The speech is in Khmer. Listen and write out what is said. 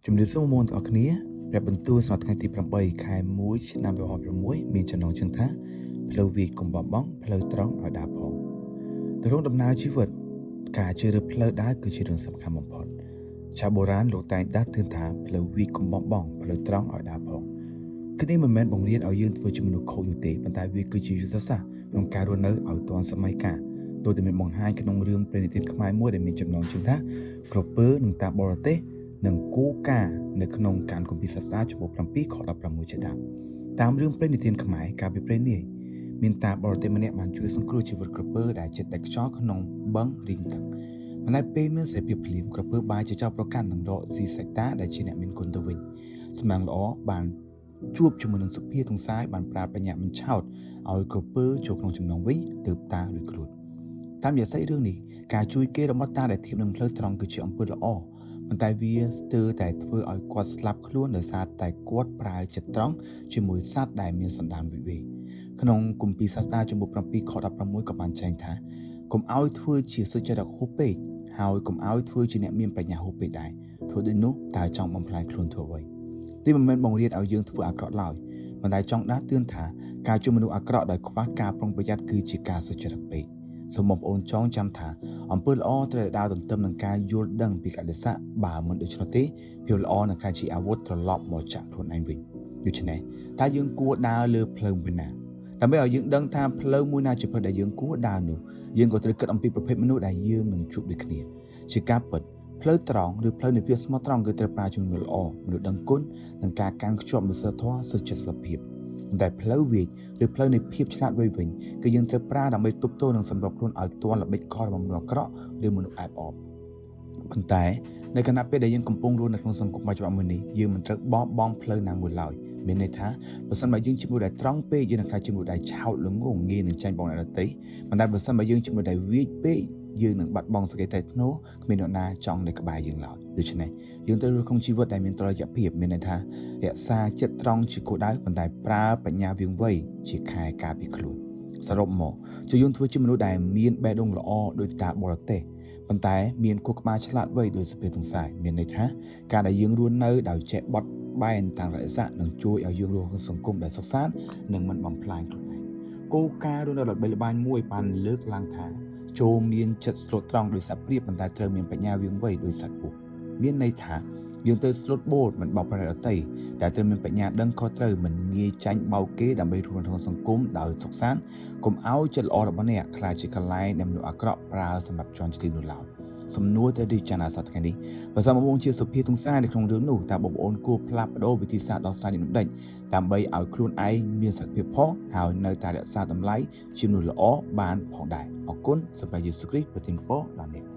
ជំរាបសួរបងប្អូនទាំងអស់គ្នាព្រះបន្ទូលសម្រាប់ថ្ងៃទី8ខែ1ឆ្នាំ2026មានចំណងជើងថាផ្លូវវាយកុំបោះបង់ផ្លូវត្រង់ឲ្យដើរផងទៅក្នុងដំណើរជីវិតការជ្រើសរើសផ្លូវដើរគឺជារឿងសំខាន់បំផុតឆាបុរាណលោកតែងដាស់តឿនថាផ្លូវវាយកុំបោះបង់ផ្លូវត្រង់ឲ្យដើរផងគឺនេះមិនមែនបង្រៀនឲ្យយើងធ្វើជាមនុស្សខូចនោះទេប៉ុន្តែវាគឺជាយុទ្ធសាស្ត្រក្នុងការរស់នៅឲ្យទាន់សម័យកាលដោយតែមានបង្ហាញក្នុងរឿងព្រេងនិទានខ្មែរមួយដែលមានចំណងជើងថាក្រពើនិងតាបរទេស និងគោលការណ៍នៅក្នុងការគម្ពីរសាស្ត្រាចំពោះ7ខ16ជាដើមតាមរឿងព្រេងនិទានខ្មែរកាលពីព្រេងនាយមានតាបរទេសម្នាក់បានជួយសង្គ្រោះជីវិតក្រពើដែលជិតដាច់ខ្យល់ក្នុងបឹងរីងទឹកម្នាក់ពេលមានសេរីភាពភ្លាមក្រពើបែរជាចោទប្រកាន់និងរកស៊ីសាច់តាដែលជាអ្នកមានគុណទៅវិញស្មាងល្អបានជួបជាមួយនឹងសុភាទង្សាយបានប្រើបញ្ញាបញ្ឆោតឲ្យក្រពើចូលក្នុងចំណងវិញទើបតារួចខ្លួនតាមរយៈសាច់រឿងនេះការជួយគេរបស់តាដែលធៀបនឹងផ្លូវត្រង់គឺជាអំពើល្អ ប៉ុន្តែវាស្ទើរតែធ្វើឲ្យគាត់ស្លាប់ខ្លួនដោយសារតែគាត់ប្រើចិត្តត្រង់ជាមួយសត្វដែលមានសន្តានវិវេក្នុងគម្ពីរសាស្ត្រាជំពូក7ខ16ក៏បានចែងថាកុំឲ្យធ្វើជាសុចរិតហួសពេកហើយកុំឲ្យធ្វើជាអ្នកមានប្រាជ្ញាហួសពេកដែរធ្វើដូចនោះតើចង់បំផ្លាញខ្លួនធ្វើអ្វីទីមិនមែនបង្រៀនឲ្យយើងធ្វើអាក្រក់ឡើយប៉ុន្តែចង់ដាស់តឿនថាការជួយមនុស្សអាក្រក់ដោយខ្វះការប្រុងប្រយ័ត្នគឺជាការសុចរិតពេកសូមបងប្អូនចងចាំថាអំពើល្អត្រូវតែដើរទន្ទឹមនឹងការយល់ដឹងពីកលិសៈបើមិនដូច្នោះទេភាពល្អនឹងការជាអាវុធត្រឡប់មកចាក់ខ្លួនឯងវិញដូច្នេះតើយើងគួរដើរលើផ្លូវមួយណាដើម្បីឲ្យយើងដឹងថាផ្លូវមួយណាជាផ្លូវដែលយើងគួរដើរនោះយើងក៏ត្រូវគិតអំពីប្រភេទមនុស្សដែលយើងនឹងជួបដូចគ្នាជាការពិតផ្លូវត្រង់ឬផ្លូវនៃភាពស្មោះត្រង់គឺត្រូវប្រើជំនឿល្អមនុស្សដឹងគុណនិងការកាន់ខ្ជាប់នូវសីលធម៌សុចរិតភាពតែផ្លូវវាចឬផ្លូវនៃភាពឆ្លាតវៃវិញគឺយើងត្រូវប្រើដើម្បីទប់ទល់និងសម្របខ្លួនឲ្យទាន់ល្បិចកលរបស់មនុស្សអាក្រក់ឬមនុស្សអែបអបប៉ុន្តែនៅខណៈពេលដែលយើងកំពុងរស់នៅក្នុងសង្គមបច្ចុប្បន្នមួយនេះយើងមិនត្រូវបោះបង់ផ្លូវណាមួយឡើយមានន័យថាបើសិនបើយើងជាមនុស្សដែលត្រង់ពេកយើងនឹងក្លាយជាមនុស្សដែលឆោតល្ងងងាយនឹងចាញ់បោកអ្នកដទៃប៉ុន្តែបើសិនបើយើងជាមនុស្សដែលវាចពេកយើងនឹងបាត់បង់សេចក្តីថ្លៃថ្នូរគ្មានអ្នកណាចង់នៅក្បែរយើងឡើយដូច្នេះយើងត្រូវរស់ក្នុងជីវិតដែលមានតុល្យភាពមានន័យថារក្សាចិត្តត្រង់ជាគោលដៅប៉ុន្តែប្រើបញ្ញាវាងវៃជាខែលការពារខ្លួនសរុបមកជួយយើងធ្វើជាមនុស្សដែលមានបេះដូងល្អដោយតាបរទេសប៉ុន្តែមានខួរក្បាលឆ្លាតវៃដោយសុភាទង្សាយមានន័យថាការដែលយើងរស់នៅដោយចេះបត់បែនតាមរយៈនឹងជួយឲ្យយើងរស់ក្នុងសង្គមដែលសុខសាន្តនិងមិនបំផ្លាញខ្លួនឯងគោលការណ៍រស់នៅដ៏ល្បីល្បាញមួយបានលើកឡើងថាចូលមានចិត្តស្លូតត្រង់ដោយសត្វព្រាបប៉ុន្តែត្រូវមានបញ្ញាវាងវៃដោយសត្វពស់មានន័យថាយើងទៅស្លូតបូតមិនបោកប្រាស់អ្នកដទៃតែត្រូវមានបញ្ញាដឹងខុសត្រូវមិនងាយចាញ់បោកគេដើម្បីរស់នៅក្នុងសង្គមដោយសុខសាន្តកុំឲ្យចិត្តល្អរបស់អ្នកក្លាយជាកន្លែងដែលមនុស្សអាក្រក់ប្រើសម្រាប់ជន់ឈ្លីនោះឡើយសំណួរត្រូវដូចចាណាសត្វថ្ងៃនេះបើសិនបងប្អូនជាសុភាទង្សានៅក្នុងរឿងនោះតើបងប្អូនគួរផ្លាស់ប្ដូរវិធីសាស្ត្រដោះស្រាយយ៉ាងដូចម្ដេចដើម្បីឲ្យខ្លួនឯងមានសុខភាពផងហើយនៅតែរក្សាតម្លៃជាមនុស្សល្អបានផងដែរអរគុណសម្រាប់យេស៊ូវគ្រីស្ទប្រទានពរដល់អ្នក។